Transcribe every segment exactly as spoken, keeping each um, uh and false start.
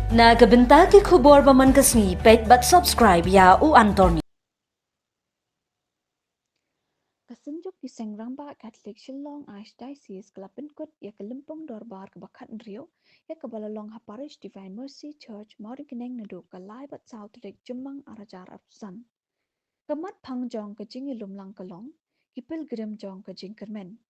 Na ka bynta ki khubor ba man ka sngi, peit bad subscribe ïa u Anthony. Ka Synjuk ki Seng Rangbah Katholik Shillong Archdiocese ka la pynkut ïa ka lympung dorbar kaba khathynriew, ïa kaba la long ha Parish Divine Mercy Church, Mawryngkneng, naduh ka lai bad saw tarik Jymmang arhajar arphew san. Ka mat phang jong ka jingïalum lang ka long ki pilgrim jong ka jingkyrmen.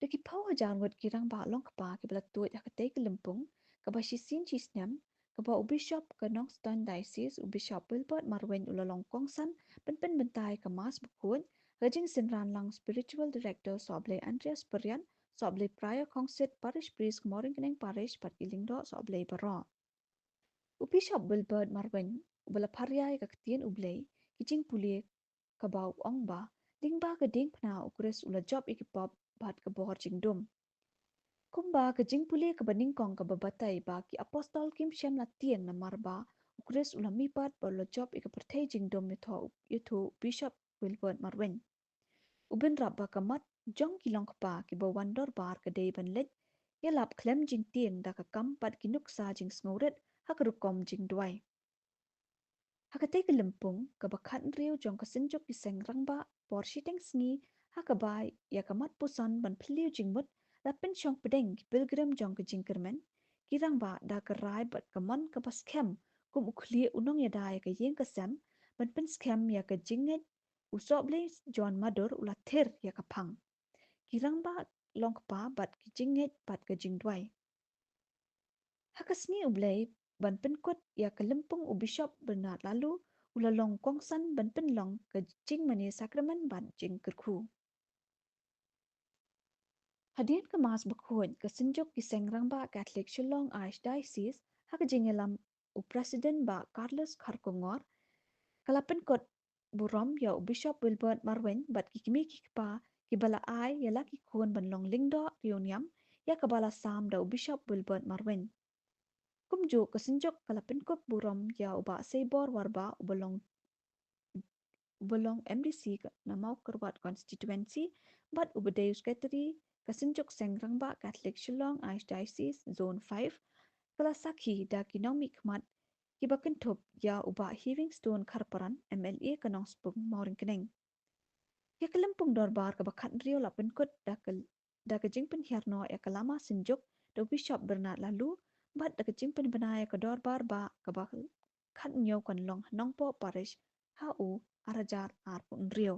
Da ki phew hajar ngut ki rangbah long kpa kiba la tuid ha katei ka lympung, kaba shisien shisnem, kaba u Bishop ka Nongstoiñ Diocese, u Bishop Wilbert Marwein, u la long kongsan ban pynbynta ïa ka Mass Bakhuid, ha ka jingsynran lang Spiritual Director Sohblei Andreas Pariat, Sohblei Prior Khongsit, Parish Priest ka Mawryngkneng Parish bad ki lyngdoh Sohblei baroh. U Bishop Wilbert Marwein, uba la pharia ïa ka ktien U Blei, ki jingpule, kaba u ong ba, lyngba ka diengphna u Khrist u la jop ïa ki pop bad ka bor jingdum. Kumba ka jingpule kaba nyngkong kaba batai ba ki apostol kim shym la tieng namar ba u Khrist u la mihpat bad u la jop ïa ka pyrthei jingdum, ïathuh, ïathuh u Bishop Wilbert Marwein. U bynrap ba ka mat jong ki long kpa kiba wan dorbar ka dei ban leit ïalap khlem jingtieng da ka kam bad ki nuksa jingsngewrit ha ka rukom jingduwai. Ha katei ka lympung kaba khathynriew jong ka Synjuk ki Seng Rangbah, por shiteng sngi, ha kaba ïa ka mat puson ban phylliew jingmut, la pynshong pdeng ki pilgrim jong ka jingkyrmen, ki rangbah da ka rai bad ka mon kaba skhem, kum u khlieh u nongïada ïa ka ïing ka sem, ban pynskhem ïa ka jingngeit, u Sohblei John Madur u la thir ïa ka phang. Ki rangbah long kpa bad ki jingngeit bad ka jingduwai. Ha ka sngi U Blei ban pynkut ïa ka lympung, u Bishop Bernard Laloo u la long kongsan ban pynlong ka jingmane sakramen bad jingkyrkhu. Hadien ka Mass Bakhuid, ka Synjuk ki Seng Rangbah Katholik Shillong Archdiocese, ha ka jingïalam u President Bah Carlos Kharkongor, ka la pynkut burom ïa u Bishop Wilbert Marwein bad ki kmie ki kpa kiba la ai ïa la ki khun ban long lyngdoh riewniam, ïa kaba la sam da u Bishop Wilbert Marwein. Kumjuh ka Synjuk ka la pynkut burom ïa u Bah Seibor Warbah, uba long, uba long M D C ka, na Mawkyrwat Constituency, bad uba dei u Secretary ka Synjuk Seng Rangbah Katholik Shillong Archdiocese Zone five, ka la sakhi da ki nongmihkhmat kiba kynthup ïa u Bah Heavingstone Kharpran, M L A ka Nongspung Mawryngkneng. Ïa ka lympung dorbar kaba khathynriew la pynkut da ka, da ka jingpynhiar noh ïa ka lama Synjuk da u Bishop Bernard Laloo, bad da ka jingpynbna ïa ka dorbar bah kaba khathynñiew kan long ha Nongpoh Parish ha u arhajar arphew hynriew.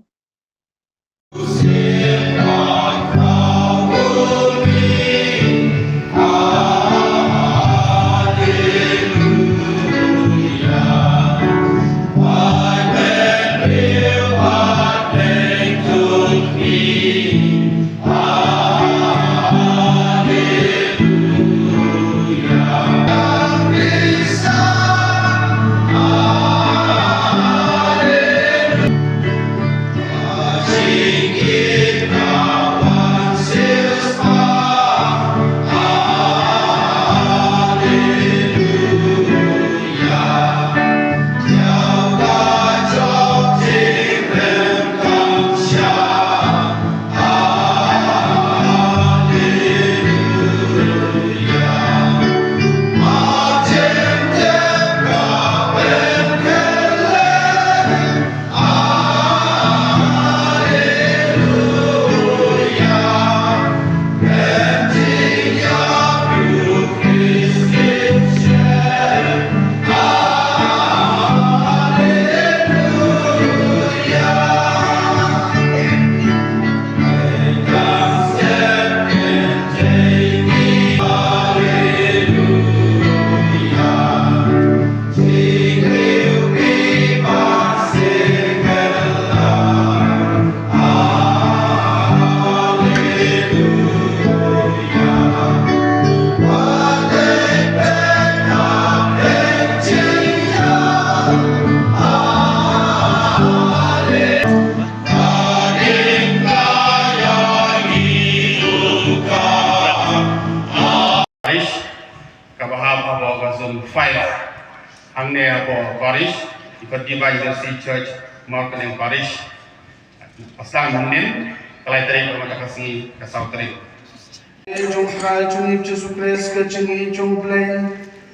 Parish, kaba hap hapoh ka Zone five. Hangne hapoh Parish, i Pyrdi Baiñ Mercy Church, Mawryngkneng Parish. Pasang mynnin, ka lai tarik, ka mata ka sngi, ka saw tarik. Jong Trai jong ngi Jisu Khrist, ka jingïeit jong U Blei,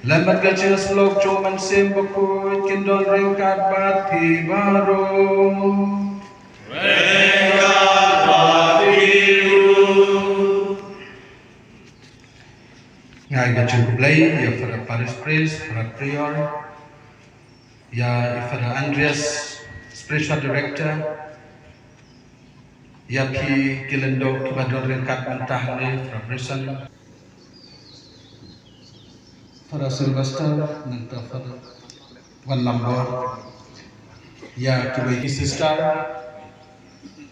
Lem bad ka jingïasyllok jong u Mynsiem Bakhuid kin don ryngkat bad phi baroh. Nga ai ka jingkhublei ïa Father Parish Priest, Father Prior, ïa i Father Andreas, Spiritual Director, ïa phi ki lyngdoh kiba don ryngkat mynta hangne, Father Bryson, Father Sylvester, nangta Father Wanlambor, ïa kiwei ki sister,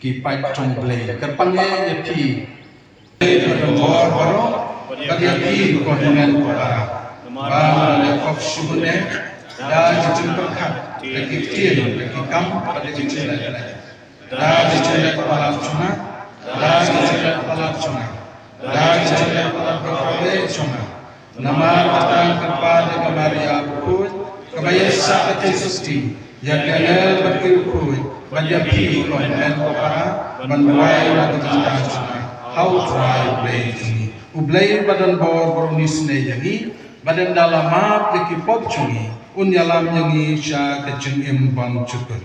ki paid jong U Blei. Kyrpang ïa phi, ïa ki bor baroh, bad ïa phi ko hynmen ko para. Ba la leh pop shibun eh, da ki jingpyrkhat, da ki ktien, da ki kam, bad da ki jinglaitluid. Da ki jinglaitluid palat jong nga, da ki jinglaitluid palat jong nga, da ki jinglaitluid palat jong nga. Namar kata nga kyrpad ïa ka Maria bakhuid, kaba ïaisah ka Jisu, ïa ki angel bad ki riewkhuid, bad ïa phi ko hynmen ko para, ban duwai na ka bynta jong nga ha U Trai U Blei jong ngi. U Blei ba don bor, ba un isynei ïa ngi, bad ynda la map ïa ki pop jong ngi, un ïalam ïa ngi sha ka jingim bymjukut.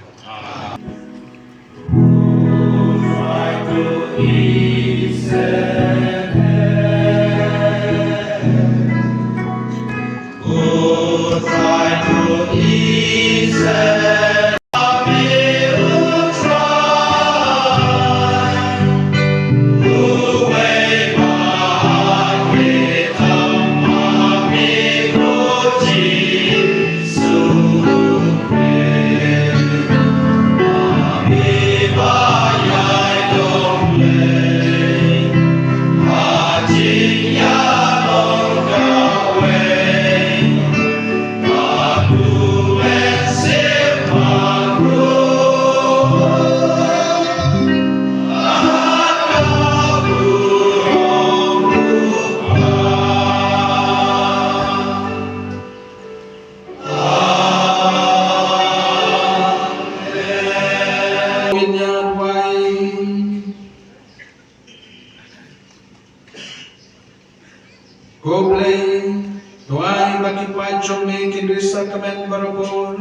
Ko Blei, to ai ba ki paid jong me kin ri sakmen barabor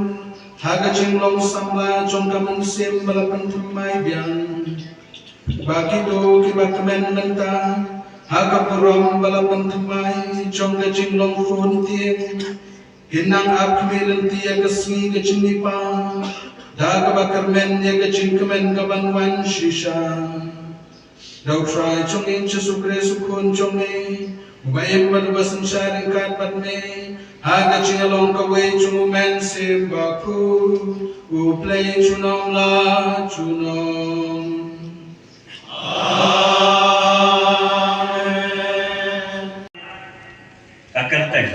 ha ka jinglong samla jong ka mynsiem ba la pynthymmai biang. Ba kito kiba kmen mynta ha ka burom ba la pynthymmai jong ka jinglong khun tieng, kin nang ap khmih lynti ïa ka sngi ka jingmihpat da kaba kyrmen ïa ka jingkmen kaban wan shisha. Da U Trai jong ngi Jisu Khrist U Khun jong me, uba im bad uba synshar ryngkat bad me ha ka jingïalong kawei jong U Mynsiem Bakhuid, U Blei junom la junom. Amen. Ka kyrteng.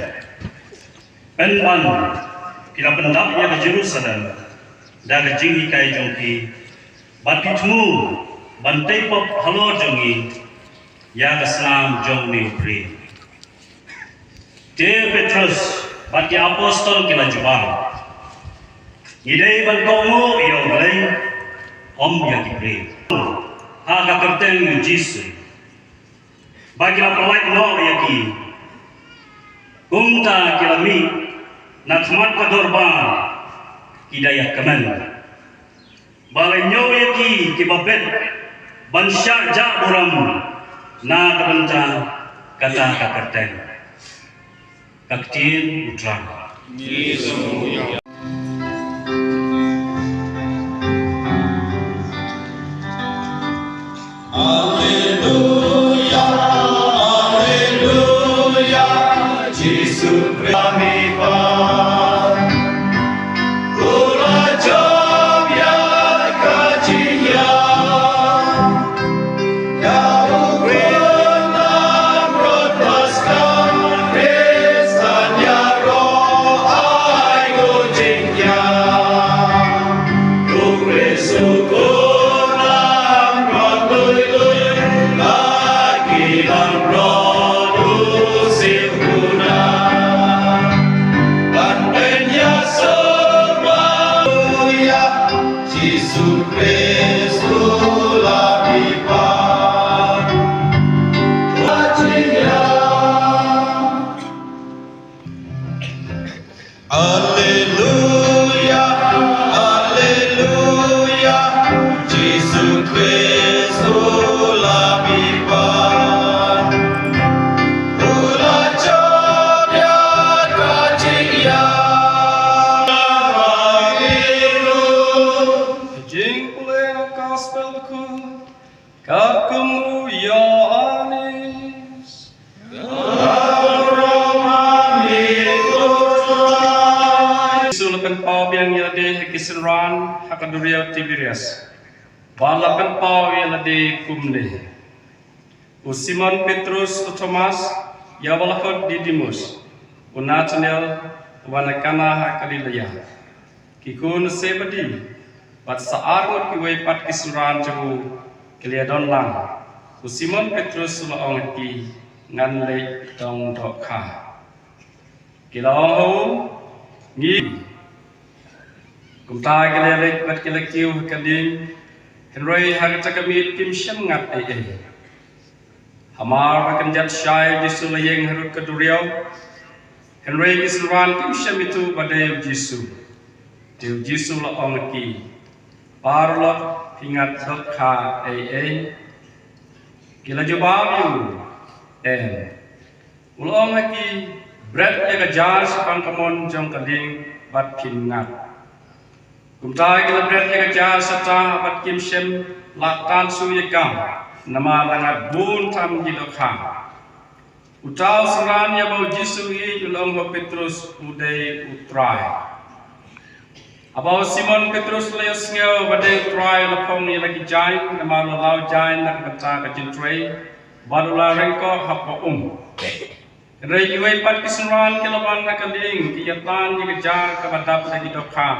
Pynban phi la pyndap ïa ka Jerusalem da ka jinghikai jong phi, bad phi thmu ban tei pop halor jong ngi ïa ka snam jong une u briew. Te Petros bad ki apostol ki la jubab, ngi dei ban kohnguh ïa U Blei, ym ïa ki briew. Ha ka kyrteng U Jisu, ba ki la pynlait noh ïa ki. Kumta ki la mih na khmat ka dorbar ki da ïa kmen, ba la ñiew ïa ki kiba bit ban shah jah burom na ka bynta kata ka kyrteng. Ka ktien U Trai. Alleluia, alleluia, Jisu Khrist mi pa. Kula jam ïa ka jingïa. Alleluia, Alleluia, Jisu Khrist u la mihpat. U la jop ïa ka jingïap. Jingpule Gospel Bakhuid katkum u Ïoannis. Jisu la pynpaw biang ïa lade ha ki synran ha ka duriaw Tiberias. Bad la pynpaw ïa lade kumne: U Simon Petrus, u Thomas, ïa uba la khot Didimus, u Nathanael uba na Kana ha Galilea, ki khun u Sebedi, bad sa ar ngut kiwei pat ki synran jong u ki la ïadon lang. U Simon Petrus u la ong ha ki: Ngan leit dong dohkha. Ki la ong ha u: Ngi. Kumta ki la ïaleit bad ki la kiew ha ka lieng, hynrei ha kata ka miet kim shym ngat ei ei. Hamar ba kynjat shai, u Jisu la ïeng harud ka duriaw, hynrei ki synran kim shym ithuh ba dei u Jisu. Te u Jisu la ong ha ki: Paralok, phi ngat dohkha ei ei? Ki la jubab ïa u: Em. U la ong ha ki: Bret ïa ka jar shaphang ka mon jong ka lieng bad phin ngat. Kumta ki la bret ïa ka jar shata bad kim shym lah tan shuh ïa ka, namar la ngat bun tam ki dohkha. Uta u synran ïa uba u Jisu u ïeit u la ong ha u Petrus, U dei u Trai. Haba u Simon Petrus u la ïohsngew ba dei u Trai, u la phong ïa la ki jaiñ, namar u la law jaiñ na ka bynta ka jingtrei, bad u la ryngkoh hapoh um. Hynrei kiwei pat ki synran ki la wan na ka lieng, ki ïatan ïa ka jar kaba dap da ki dohkha,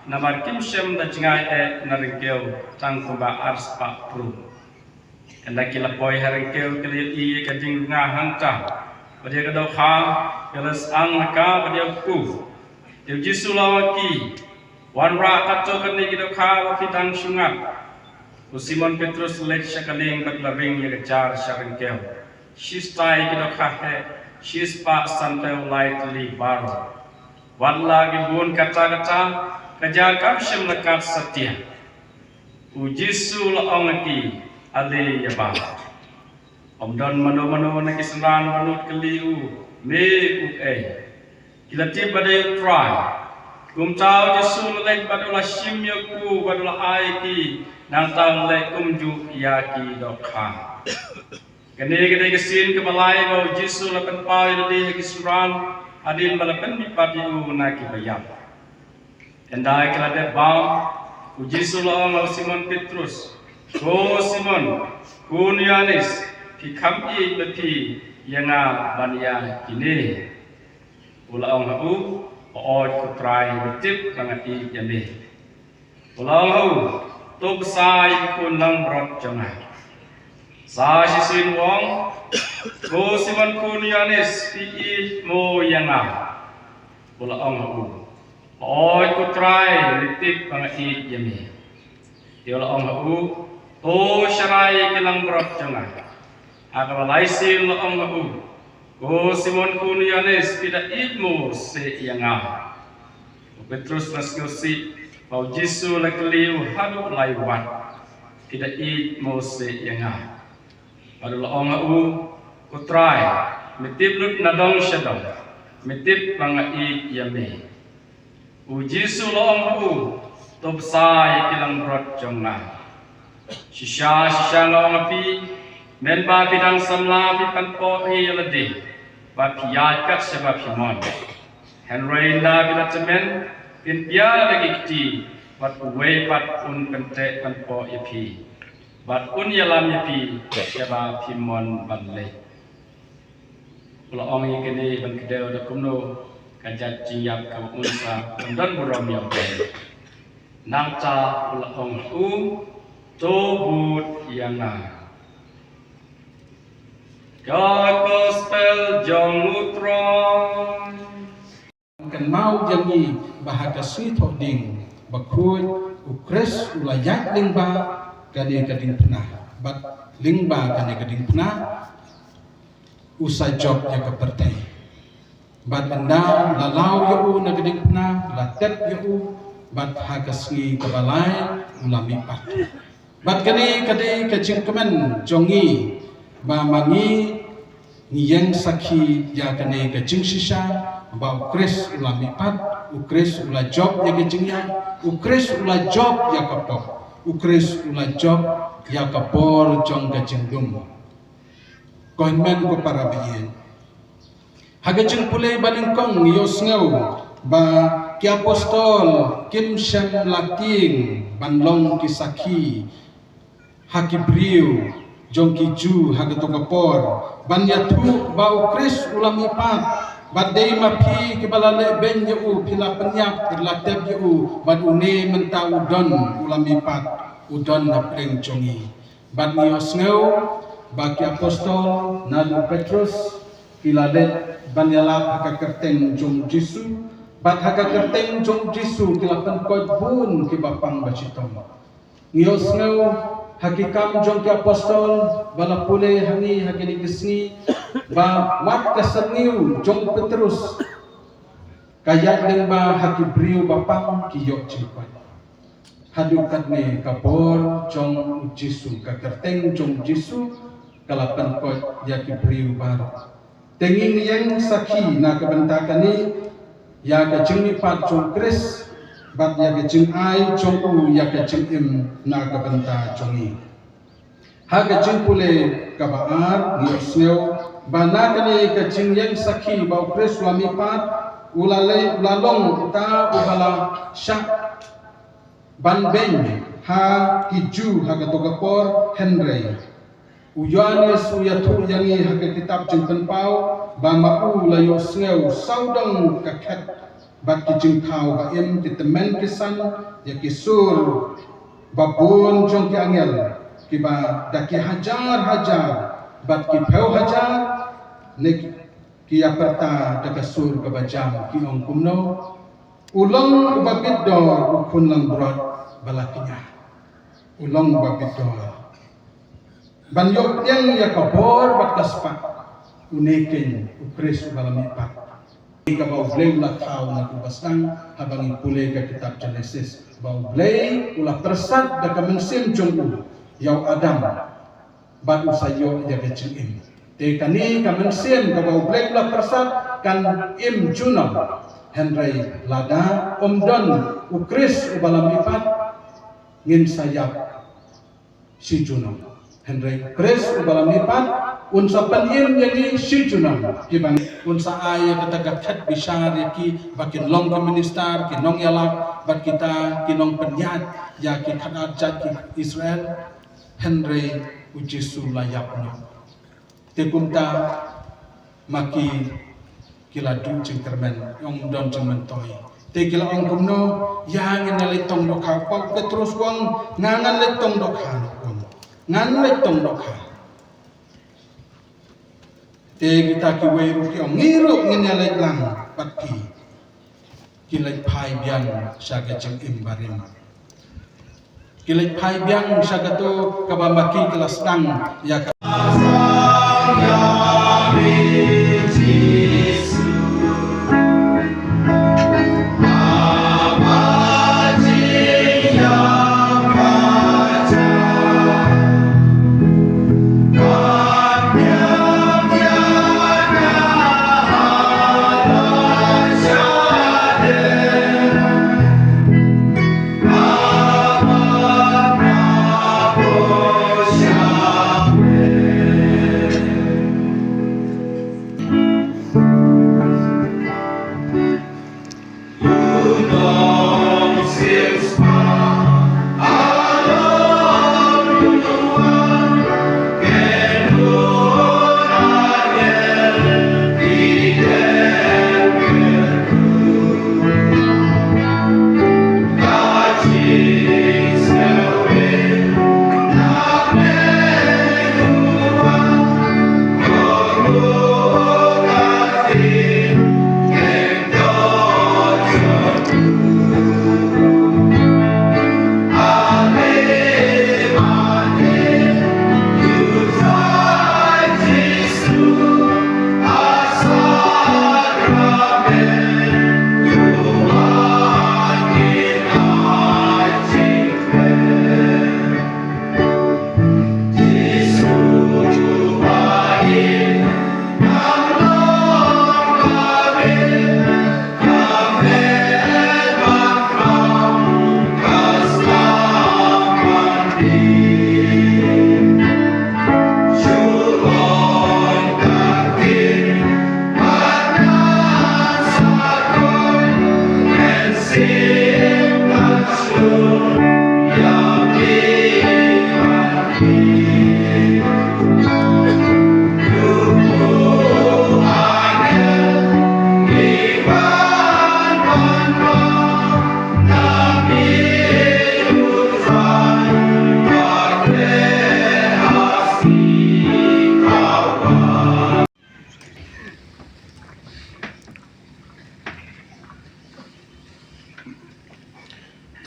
namar kim shym da jngai eh na ryngkew tang kumba arspah prum. Ynda ki la poi ha ryngkew ki la ïohi ïa ka jingrnga hangta, bad ïa ka dohkha ka la syang ha ka bad ïa u kpu. Te u Jisu u la ong ha ki: Wanrah katto katne ki dohkha ba phi dang shu ngat. U Simon Petrus u la leit sha ka lieng bad u la ring ïa ka jar sha ryngkew. Shistai ki dohkha heh, shispah sanphew lai tylli baroh. Wat la ki bun katta katta, ka jar kam shym la kat satia. U Jisu u la ong ha ki: Ale ïa ba. Ym don mano mano na ki synran ba nud kylli u: Me u ei? Ki la tip ba dei u Trai. Kumta u Jisu u la leit bad u la shim ïa u kpu bad u la ai ha ki, nangta u la leh kumjuh ïa ki dohkha. Kane ka dei ka sien kaba lai ba u Jisu u la pynpaw ïa lade ha ki synran, hadien ba la pynmihpat ïa u na kiba ïap. Ynda ki la dep bam, u Jisu u la ong ha u Simon Petrus: Ko Simon, khun u Ïoannis, phi kham ïeit ma phi ïa nga ban ïa kine? U la ong ha u: Hooid ko Trai, me tip ba nga ïeit ïa me. U la ong ha u: To bsa ïa ki khun langbrot jong nga. Sa shisien u ong: Ko Simon khun u Ïoannis, phi ïeit mo ïa nga? U la ong ha u: Hooid ko Trai, me tip ba nga ïeit ïa me. Te u la ong ha u: To sharai ïa ki langbrot jong nga. Ha kaba lai sien u la ong ha u: Ko Simon khun u Ïoannis, phi da ïeit mo seh ïa nga? U Petrus u la sngewsih ba u Jisu u la kylli u haduh lai wat: Phi da ïeit mo seh ïa nga? Bad u la ong ha u: Ko Trai, me tip lut na dong sha dong, me tip ba nga ïeit ïa me. U Jisu u la ong ha u: To bsa ïa ki langbrot jong nga. Shisha shisha nga ong ha phi, mynba phi dang samla phi pynpoh hi ïa lade, bad phi ïaid kat shaba phi mon. Hynrei ynda phi la tymmen, phin pia da ki kti, bad uwei pat un pynteh pynpoh ïa phi, bad un ïalam ïa phi shaba phi mon ban leit. U la ong ïa kine ban kdew da kumno ka jait jingïap kaba un sa ym don burom ïa u. Nangta u la ong ha u: To bud ïa nga. Ka Gospel jong u Trai. Kynmaw ïa ngi ba ha ka Sngi Thohdieng Bakhuid u Khrist u la ïaid lyngba kane ka diengphna, bad lyngba kane ka diengphna u sa jop ïa ka pyrthei. Bad ynda la law ïa u na ka dieng tep ïa u, bad ha ka sngi kaba lai u la mihpat. Bad kane ka dei ka jingkmen jong ngi, ba ma ngi ngi ïeng sakhi ïa kane ka jingshisha, ba U Khrist u la mihpat, U Khrist u la jop ïa ka jingïap, U Khrist u la jop ïa ka pop, U Khrist u la jop ïa ka bor jong ka jinglum. Ko hynmen ko para baieit, ha ka jingpule banyngkong ngi ïohsngew ba ki apostol kim shym la tieng ban long ki sakhi ha ki briew jong ki Jiw ha kato ka por, ban ïathuh ba U Khrist u la mihpat. Bad dei ma phi kiba la leh beiñ ïa u, phi la pynïap, phi la tep ïa u, bad une mynta u don, u la mihpat, u don hapdeng jong ngi. Bad ngi ïohsngew ba ki apostol naduh u Petrus ki la leit ban ïalap ha ka kyrteng jong U Jisu, bad ha ka kyrteng jong U Jisu ki la pynkoit bun kiba pang ba shitom. Ngi ïohsngew ha ki Kam jong ki Apostol ba la pule ha ngi ha kine ki sngi, ba wat ka syrngiew jong u Petrus ka ïaid lyngba ha ki briew ba pang ki ïoh jingkoit. Haduh katne ka bor jong U Jisu, ka kyrteng jong U Jisu ka la pynkoit ïa ki briew baroh. Te ngi ïeng sakhi na ka bynta kane ïa ka jingmihpat jong U Khrist, bad ïa ka jingai jong u ïa ka jingim na ka bynta jong ngi. Ha ka jingpule kaba ar ngi ïohsngew ba na kane ka jingïeng sakhi ba U Khrist u la mihpat, u la leh, u la long uta uba la shah ban beiñ ha ki Jiw ha kato ka por, hynrei u Ïoannis u ïathuh ïa ngi ha ka kitab Jingpynpaw ba ma u la ïohsngew sawdong ka khet bad ki jingthaw ba im, ki tymmen ki san, ïa ki sur ba bun jong ki angel kiba da ki hajar hajar bad ki phew hajar ne ki, ki ïa pyrta da ka sur kaba jam, ki ong kumno: U long uba bit dor, U Khun langbrot ba la kñia. U long uba bit dor ban ïoh pdiang ïa ka bor bad ka spah, une keiñ U Khrist uba la mihpat. Kaba U Blei u la thaw na uba sdang, haba ngi pule ka kitab Genesis, ba U Blei u la pyrsad da ka mynsiem jong u ïa u Adam, bad u sa ïoh ïa ka jingim. Te kane ka mynsiem kaba U Blei u la pyrsad kan im junom. Hynrei lada ym don U Khrist uba la mihpat, ngin sa ïap shi junom. Hynrei U Khrist uba la mihpat un sa pynim ïa ngi shi junom. Kiba un sa ai ïa kata ka khet bishar ïa ki ba kin long ki minister, ki nongïalap, bad kita ki nongpynïaid ïa ki khadar jait ki Israel. Hynrei U Jisu la ïap noh. Te kumta ma ki ki la duh jingkyrmen, ym don jingmyntoi. Te ki la ong kumno: Ïa ngin ïa leit tong dohkha. Pat u Petrus u ong: Nga ngan leit tong dohkha, u ong. Ngan leit tong dohkha. Te kita kiwei ruh ki ong: Ngi ruh ngin ïa leit lang bad phi. Ki leit phai biang sha ka jingim barim. Ki leit phai biang sha kato kaba ma ki ki la sdang ïa ka.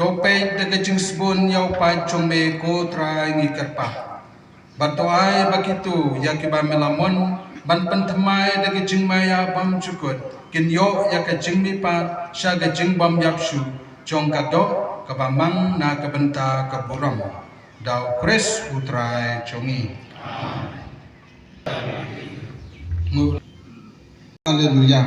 To peit da ka jingsbun ïa u paid jong me, ko Trai, ngi kyrpad. Bad to ai ba kito ïa kiba me la mon ban pynthymmai da ka jingmaïa bymjukut, kin ïoh ïa ka jingmihpat sha ka jingbymïap shuh jong ka doh kaba mang na ka bynta ka burom. Da U Khrist U Trai jong ngi. Amen. Haleluya.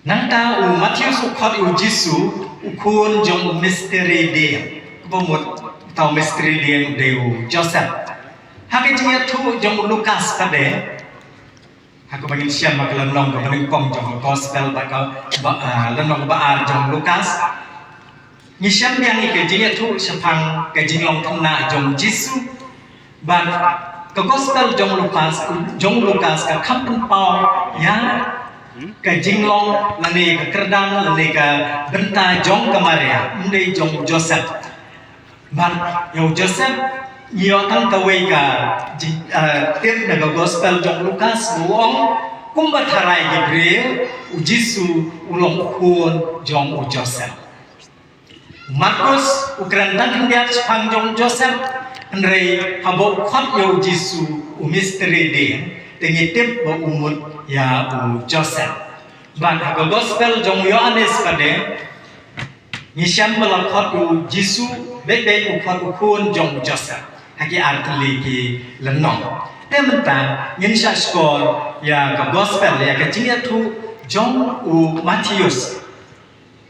Nangta u Mathaios u khot ïa u Jisu, u khun jong u mistri dieng. Kaba mut uta u mistri dieng u dei u Joseph. Ha ka jingïathuh jong u Lukas pat de, ha kaba ngin shem ha ka lynnong kaba nyngkong jong ka gospel, ba ka, ba, ah, lynnong kaba ar jong u Lukas. Ngi shem biang ïa ka jingïathuh shaphang ka jinglong khynnah jong u Jisu. Bad ka gospel jong u Lukas, jong u Lukas ka kham pynpaw ïa ka jinglong lane ka kyrdan lane ka bynta jong ka Maria, ym dei jong u Joseph. Bad ïa u Joseph, ngi ïoh tang kawei ka jing, eh, tip na ka gospel jong u Lukas, u ong, kumba tharai ki briew, u Jisu u long u khun jong u Joseph. U Markus u kren tang khyndiat shaphang jong u Joseph, hynrei haba u khot ïa u Jisu u mistri dieng, te ngi tip ba u mut ïa u Joseph. Bad ha ka gospel jong u Ïoannis pat de, ngi shem ba la khot u Jisu, beit beit u khot u khun jong u Joseph ha ki ar tylli ki lynnong. Te mynta ngin shah shkor ïa ka gospel, ïa ka jingïathuh jong u Mathaios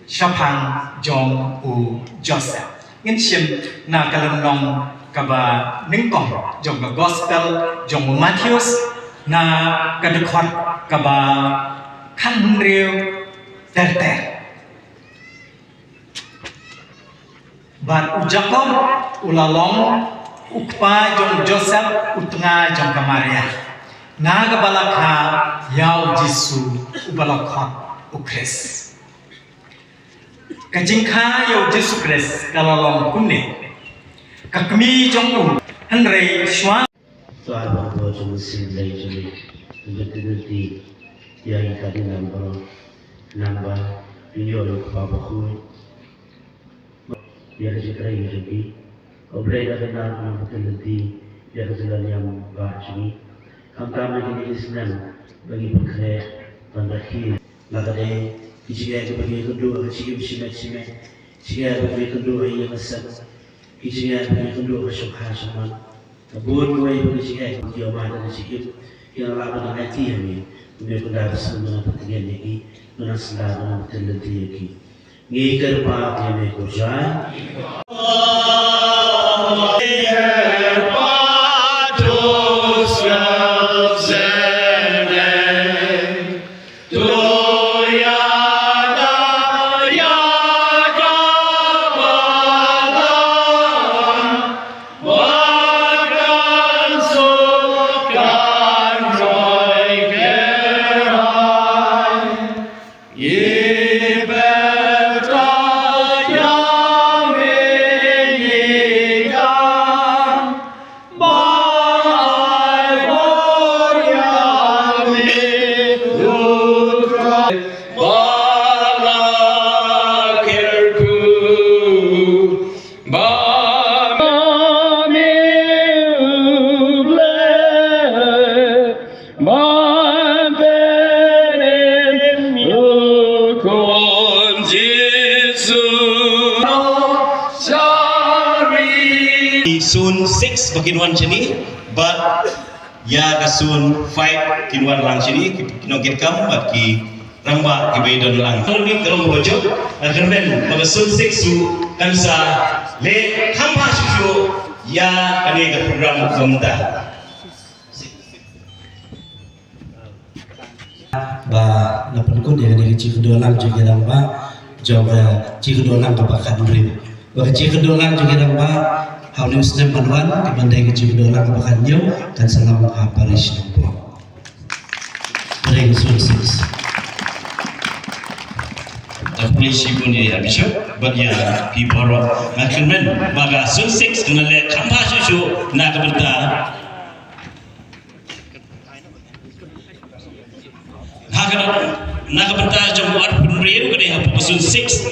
shaphang jong u Joseph. Ngin shim na ka lynnong kaba nyngkong jong ka gospel jong u Mathaios, na ka dkhot kaba khathynriew ter ter. Bad u Jakob u la long u kpa jong u Joseph, u tnga jong ka Maria, na kaba la kha ïa u Jisu uba la khot u Khrist. Ka jingkha ïa u Jisu Khrist ka la long kumne: ka kmie jong u, hynrei shuwa. To ai ba u Blei jong u sien lei jong u, u Blei u lynti ïa i ka ding nang baroh, nang ba u ïoh ïa u Kpa Bakhuid. Ïa ka jingtrei jong ki, u Blei da ka nar nang ba u lynti ïa ka jingdon ïam ba jong ki. Khamtam ïa kine ki snem ba ngi pynkhreh ban da ki. La ka dei ki jingeh kiba ngi kynduh ha ka jingim shimet shimet, jingeh ba ngi kynduh ha ïing ha sem, ki jingeh ba ngi kynduh ha shongkha shongman. Ka bun kawei ba ki jingeh ba ngi ïoh mad ha ka jingim. Ki nang lah ban nang aiti ha ngi, kumne kynda ba sngewbha ban pyntngen ïa ki, ban nang sngewbha ban nang pyntngen ïa ki. Ngi kyrpad ïa me ko Trai. Sun six ba kin wan shane, bad ïa ka sun five kin wan lang shane, ki, ki nongkitkam bad ki rangbah kiba ïadon lang. Ka long ba jop, ka kyrmen ba ka sun six su kan sa leh kham bha shuh shuh ïa kane ka program kumta. Ba la pynkut ïa kane ka jingkynduh lang jong ki rangbah. jong ka jingkynduh lang kaba khathynriew. Bad ka jingkynduh lang jong ki rangbah ha une u snem ban wan, ka ban dei ka jingkynduh lang kaba khathynñiew, kan sa long ha Parish Nongpoh. Ka dei ka zone six. Ka pynlong shibun ïa i Bishop bad ïa phi baroh. Nga kyrmen ba ka zone six kan leh kham bha shuh shuh na ka bynta, ha ka, na ka bynta jong u arphew hynriew, ka dei ha ka zone six.